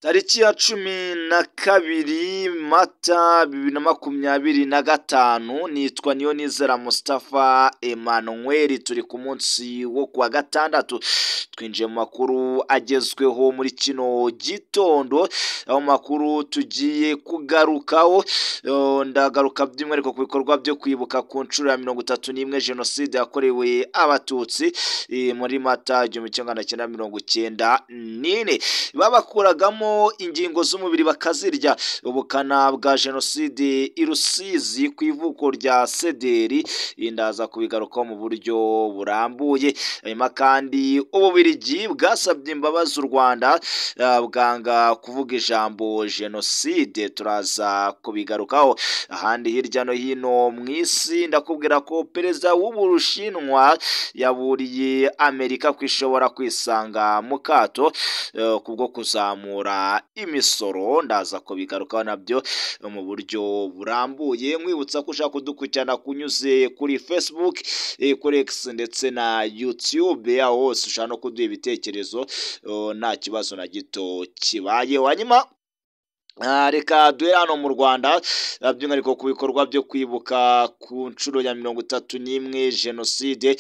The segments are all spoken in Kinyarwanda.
Tariki ya 12 Mata 2025, nitwa Niyonizera Mustafa Emmanuel, turi ku munsi wo kuwa gatandatu, twinjiye mu makuru agezweho muri kino gitondo, aho makuru tugiye kugarukaho, ndagaruka by'umwihariko ku bikorwa byo kwibuka ku nshuro ya 31 Jenoside yakorewe Abatutsi muri Mata 1994, babakuragamo ingingo z'umubiri bakazirya, ubukana bwa Jenoside i Rusizi ku ivuko rya Sederi, ndaza kubigarukaho mu buryo burambuye. Hanyuma kandi Ububiligi bwasabye imbabazi u Rwanda bwanga kuvuga ijambo Jenoside, turaza kubigarukaho. Ahandi hirya no hino mu isi ndakubwira ko perezida w'Ubushinwa yaburiye Amerika ko ishobora kwisanga mu kato kubwo kuzamura imisoro, ndaza kubigarukaho nabyo mu buryo burambuye. Nkwibutsa ko ushaka kudukurikirana kunyuze kuri Facebook, kuri X ndetse na YouTube, aho hose ushobora no kuduha ibitekerezo nta kibazo na gito kibaye. Hanyuma reka duhere hano mu Rwanda, by'umwihariko ku bikorwa byo kwibuka ku nshuro ya 31 Jenoside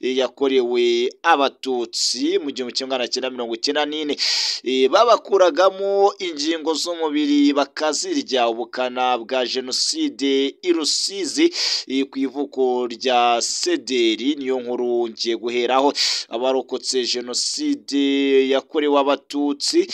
yakorewe Abatutsi mu 1994, babakuragamo ingingo z'umubiri bakazirya, ubukana bwa Jenoside i Rusizi ku ivuko rya Sederi, niyo nkuru ngiye guheraho. Abarokotse Jenoside yakorewe Abatutsi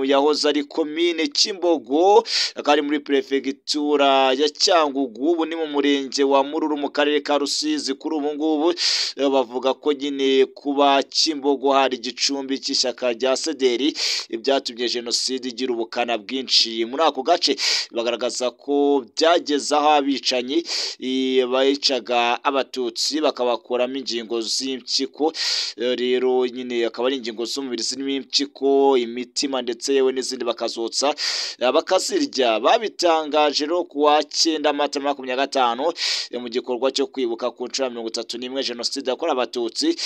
yahoze ari komine Kimbogo, akaba ari muri perefegitura ya Cyangugu, ubu ni mu murenge wa Mururu mu karere ka Rusizi. Kuri ubu ngubu bavuga ko nyine kuba Kimbogo hari igicumbi cy'ishyaka rya Sederi ibyatumye Jenoside igira ubukana bwinshi muri ako gace. Bagaragaza ko byageze aho abicanyi bicaga Abatutsi bakabakuramo ingingo z'impyiko, rero nyine akaba ari ingingo z'umubiri zirimo impyiko, imitima ndetse yewe n'izindi, bakazotsa bakazirya. Babitangaje rero ku wa 9 Mata 2025 mu gikorwa cyo kwibuka ku nshuro ya 31 Jenoside yakorewe Abatutsi,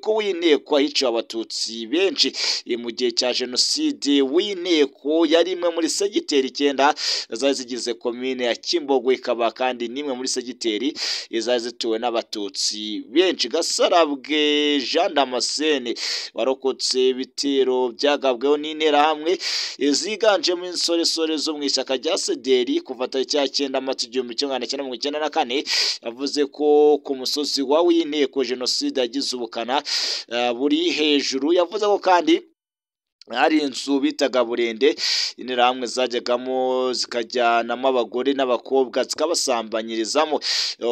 ko Winteko hiciwe Abatutsi benshi mu gihe cya Jenoside. Winteko yari imwe muri segiteri 9 zari zigize komine ya Kimbogo, ikaba kandi n'imwe muri segiteri zari zituwe n'Abatutsi benshi. Gasarabwe Jean Damascene warokotse ibitero byagabweho n'interahamwe ziganjemo insoresore zo mu ishyaka rya Sederi kuva tariki ya 9 Mata 1994, yavuze ko ku musozi wa Winteko Jenoside yagize ubukana buri hejuru. Yavuze ko kandi hari inzu bitaga Burende, interahamwe zajyagamo zikajyanamo abagore n'abakobwa zikabasambanyirizamo.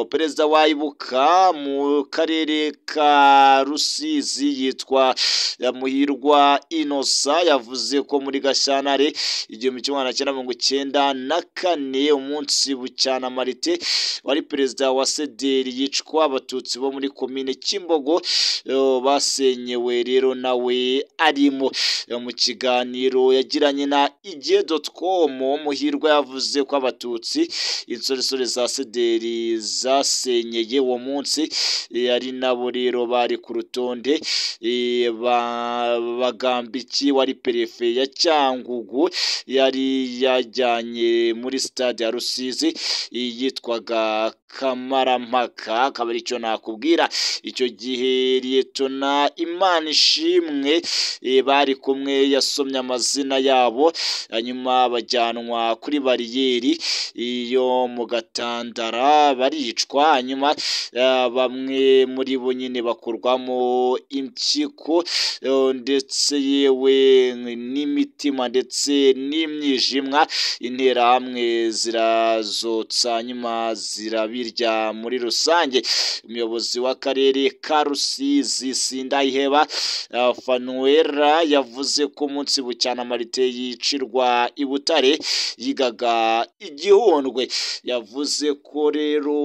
Perezida wa Ibuka mu karere ka Rusizi yitwa Muhirwa Innocent yavuze ko muri Gashyantare 1994, umunsi Bucyana Marite wari perezida wa Sederi yicwa, Abatutsi bo muri komine Kimbogo basenyewe rero nawe arimo. Mu kiganiro yagiranye na igihe.com, Muhirwa yavuze ko Abatutsi insoresore za Sederi zasenyeye uwo munsi ari nabo rero bari ku rutonde. Bagambiki wari perefe ya Cyangugu yari yajyanye muri stade ya Rusizi yitwaga Kamarampaka, akaba aricyo nakubwira. Icyo gihe Liyetona Imanishimwe bari kumwe yasomye amazina yabo, hanyuma bajyanwa kuri bariyeri yo mu Gatandara baricwa, hanyuma bamwe muri bo nyine bakurwamo impyiko ndetse yewe n'imitima ndetse n'imyijimwa, interahamwe zirazotsa hanyuma zirabirya muri rusange. Umuyobozi w'akarere ka Rusizi Sindayiheba Fanuela yavuze ko umunsi Bucyana Marite yicirwa i Butare yigaga igihundwe. Yavuze ko rero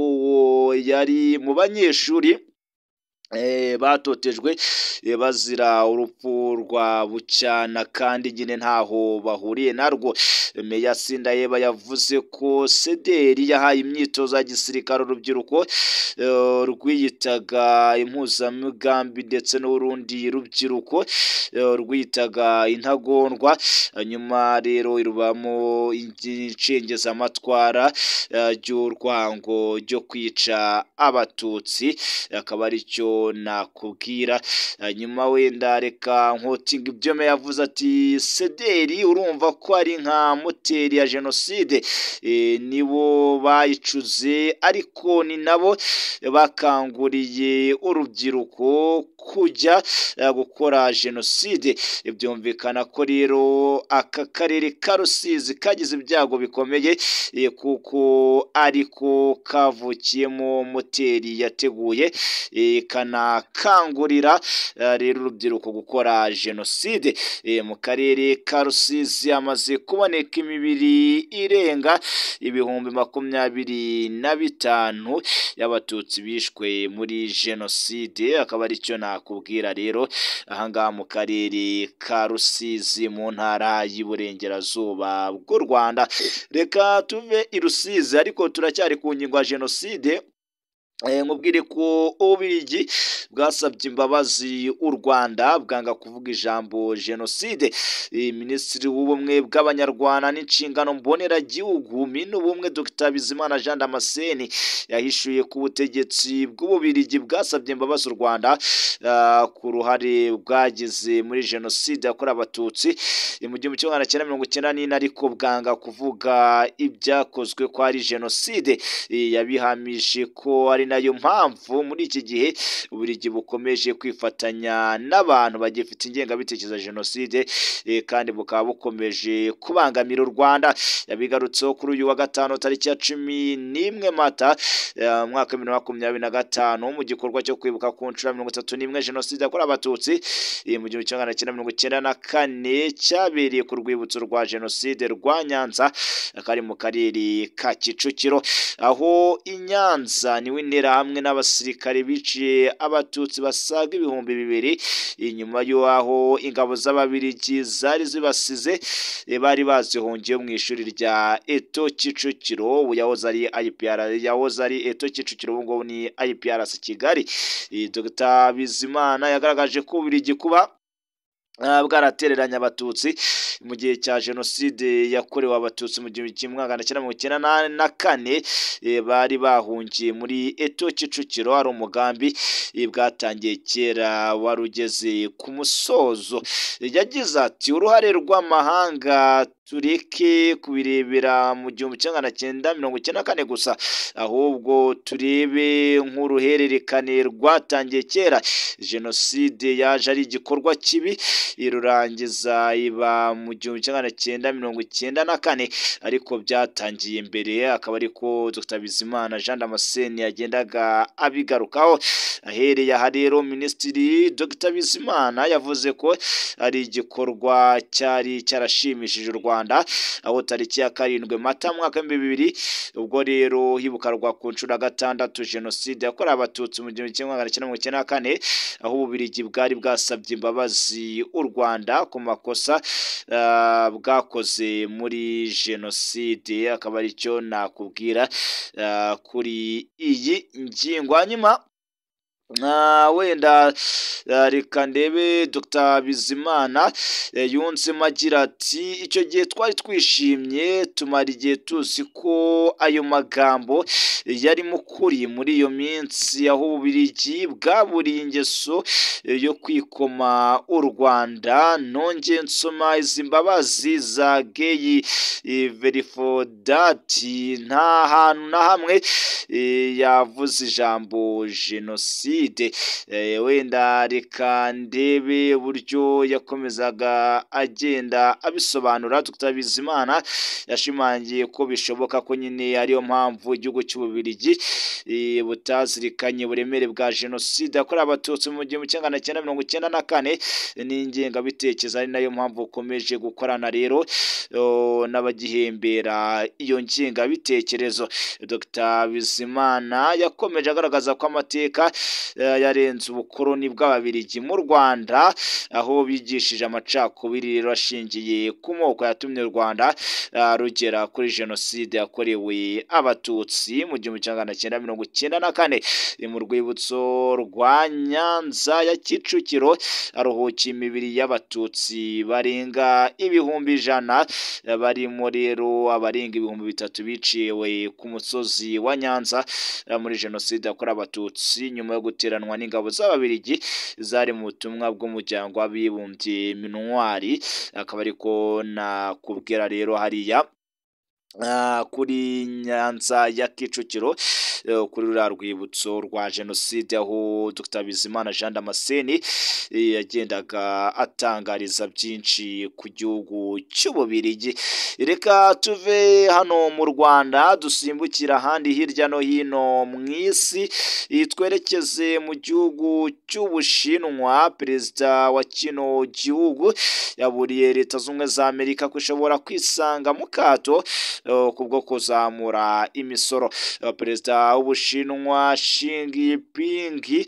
yari mu banyeshuri Batotejwe bazira urupfu rwa Bucyana kandi nyine ntaho bahuriye narwo. Meya Sindayeba yavuze ko Sederi yahaye imyitozo ya gisirikare urubyiruko rwiyitaga Impuzamigambi ndetse n'urundi rubyiruko rwiyitaga Intagondwa, nyuma rero irubamo icengezamatwara ry'urwango ryo kwica Abatutsi, akaba aricyo nakubwira. Nyuma wenda reka nkotinga ibyo meya yavuze, ati: "Sederi urumva ko ari nka moteri ya jenoside, nibo bayicuze ariko ni nabo bakanguriye urubyiruko kujya gukora jenoside." Byumvikana ko rero aka karere ka Rusizi kagize ibyago bikomeye, kuko ariko kavukiyemo moteri yateguye ikanakangurira rero urubyiruko gukora jenoside. Mu karere ka Rusizi hamaze kuboneka imibiri irenga 25,000 y'Abatutsi bishwe muri jenoside, akaba aricyo nakubwira rero ahangaha mu karere ka Rusizi mu ntara y'Iburengerazuba bw'u Rwanda. Reka tuve i Rusizi ariko turacyari ku ngingo ya jenoside. Nkubwire ko Ububiligi bwasabye imbabazi u Rwanda bwanga kuvuga ijambo jenoside. Minisitiri w'Ubumwe bw'Abanyarwanda n'Inshingano Mboneragihugu, Minubumwe, Dr Bizimana Jean Damascene, yahishuye ko ubutegetsi bw'Ububiligi bwasabye imbabazi u Rwanda ku ruhare bwagize muri jenoside yakorewe Abatutsi mu 1994, ariko bwanga kuvuga ibyakozwe ko ari jenoside. Yabihamije ko ari nayo mpamvu muri iki gihe Ububiligi bukomeje kwifatanya n'abantu bagifite ingengabitekerezo ya jenoside, kandi bukaba bukomeje kubangamira u Rwanda. Yabigarutseho kuri uyu wa gatanu tariki ya 11 Mata umwaka wa 2025 mu gikorwa cyo kwibuka ku nshuro ya 31 jenoside yakorewe Abatutsi mu 1994, cyabereye ku rwibutso rwa jenoside rwa Nyanza kari mu karere ka Kicukiro. Aho i Nyanza niwe Interahamwe n'abasirikare biciye Abatutsi basaga 2000, inyuma y'aho ingabo z'Ababiligi zari zibasize, bari bazihungiye mu ishuri rya Eto Kicukiro, ubu yahoze ari IPR, yahoze ari Eto Kicukiro, ubu ngubu ni IPRC Kigali. Dr Bizimana yagaragaje ko Ububiligi kuba bwaratereranye Abatutsi mu gihe cya jenoside yakorewe Abatutsi mu 1994, bari bahungiye muri Eto Kicukiro, hari umugambi bwatangiye kera wari ugeze ku musozo. Yagize ati: "Uruhare rw'amahanga tureke kubirebera mu 1994 gusa, ahubwo turebe nk'uruhererekane rwatangiye kera. Jenoside yaje ari igikorwa kibi, irurangiza iba mu 1994, ariko byatangiye mbere." Akaba ariko Dr Bizimana Jean Damascene yagendaga abigarukaho. Ahereye aha rero, Minisitiri Dr Bizimana yavuze ko ari igikorwa cyari cyarashimishije u Rwanda, aho tariki ya 7 Mata mwaka 2000, ubwo rero hibukarwa ku nshuro ya gatandatu jenoside yakorewe Abatutsi mu 1994, aho Ububiligi bwari bwasabye imbabazi u Rwanda ku makosa bwakoze muri jenoside, akaba aricyo nakubwira kuri iyi ngingo. Hanyuma wenda reka ndebe Dr Bizimana yunzemo agira ati: "Icyo gihe twari twishimye, tumara igihe tuzi ko ayo magambo yarimo ukuri. Muri iyo minsi aho Ububiligi bwaburiye ingeso yo kwikoma u Rwanda, nongeye nsoma izi mbabazi za Geert Verhofstadt, nta hantu na hamwe yavuze ijambo jenoside." Wenda reka ndebe uburyo yakomezaga agenda abisobanura. Dr Bizimana yashimangiye ko bishoboka ko nyine ariyo mpamvu igihugu cy'Ububiligi butazirikanye uburemere bwa jenoside yakorewe Abatutsi mu 1994 n'ingengabitekerezo, ari nayo mpamvu bukomeje gukorana rero n'abagihembera iyo ngengabitekerezo. Dr Bizimana yakomeje agaragaza ko amateka yarenze ubukoroni bw'Ababiligi mu Rwanda, aho bigishije amacakubiri rero ashingiye ku moko yatumye u Rwanda rugera kuri jenoside yakorewe Abatutsi mu 1994. Mu rwibutso rwa Nyanza ya Kicukiro haruhukiye imibiri y'Abatutsi barenga 100,000, barimo rero abarenga 3000 biciwe ku musozi wa Nyanza muri jenoside yakorewe Abatutsi nyuma yo guteranwa n'ingabo z'Ababiligi zari mu butumwa bw'umuryango w'abibumbye MINUAR. Akaba ariko nakubwira rero hariya kuri Nyanza ya Kicukiro, kuri ruriya rwibutso rwa jenoside, aho Dr Bizimana Jean Damascene yagendaga atangariza byinshi ku gihugu cy'Ububirigi. Reka tuve hano mu Rwanda dusimbukira ahandi hirya no hino mu isi, twerekeze mu gihugu cy'Ubushinwa. Perezida wa kino gihugu yaburiye Leta Zunze za Amerika ko ishobora kwisanga mu kato kubwo kuzamura imisoro. Perezida w'Ubushinwa Xi Jinping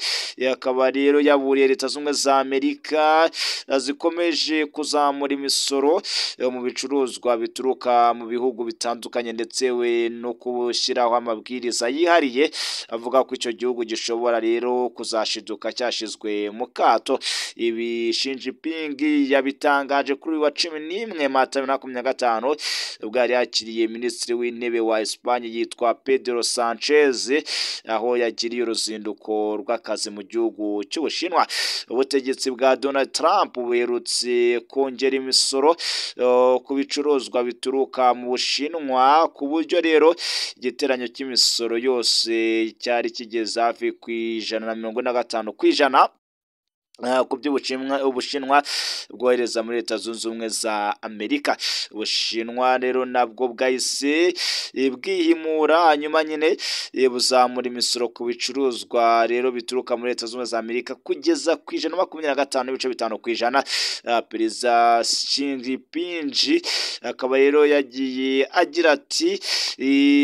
akaba rero yaburiye Leta Zunze za Amerika zikomeje kuzamura imisoro mu bicuruzwa bituruka mu bihugu bitandukanye, ndetse we no gushyiraho amabwiriza yihariye avuga ko icyo gihugu gishobora rero kuzashiduka cyashyizwe mu kato. Ibi Xi Jinping yabitangaje kuri uyu wa 11 Mata 2025, ubwo yari yakiriye Minisitiri w'Intebe wa Espagne yitwa Pedro Sanchez, aho yagiriye uruzinduko rw'akazi mu gihugu cy'Ubushinwa. Ubutegetsi bwa Donald Trump buherutse kongera imisoro ku bicuruzwa bituruka mu Bushinwa, ku buryo rero igiteranyo cy'imisoro yose cyari kigeze hafi ku 145% ku by'Ubushinwa bwohereza muri Leta Zunze Ubumwe za Amerika. Ubushinwa rero nabwo bwahise bwihimura, hanyuma nyine buzamura imisoro ku bicuruzwa rero bituruka muri Leta Zunze Ubumwe za Amerika kugeza ku 125.5%. Perezida Xi Jinping akaba rero yagiye agira ati: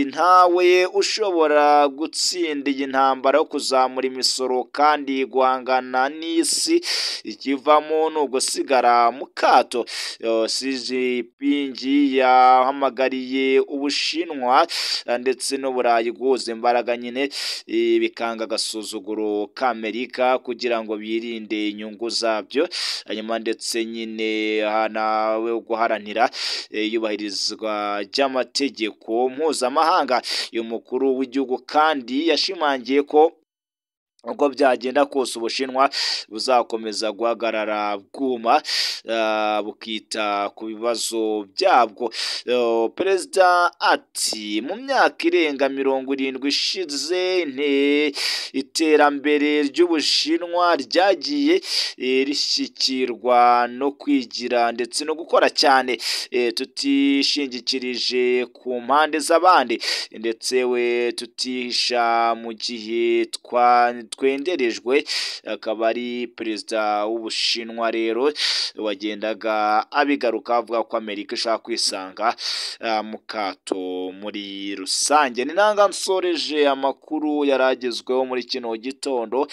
"Ntawe ushobora gutsinda iyi ntambara yo kuzamura imisoro kandi guhangana n'isi, ikivamo ni ugusigara mu kato." Xi Jinping yahamagariye Ubushinwa ndetse n'Uburayi guhuza imbaraga nyine bikanga agasuzuguro k'Amerika kugira ngo birinde inyungu zabyo, hanyuma ndetse nyine nawe guharanira iyubahirizwa ry'amategeko mpuzamahanga. Uyu mukuru w'igihugu kandi yashimangiye ko uko byagenda kose Ubushinwa buzakomeza guhagarara bwuma, bukita ku bibazo byabwo. Perezida ati: "Mu myaka irenga 70 ishize iterambere ry'Ubushinwa ryagiye rishyikirwa no kwigira ndetse no gukora cyane, tutishingikirije ku mpande z'abandi, ndetse we tutihisha mu gihe twenderejwe." Akaba ari perezida w'Ubushinwa rero wagendaga abigaruka avuga ko Amerika ishobora kwisanga mu kato muri rusange. Ni nanga nsoreje amakuru yari agezweho muri kino gitondo.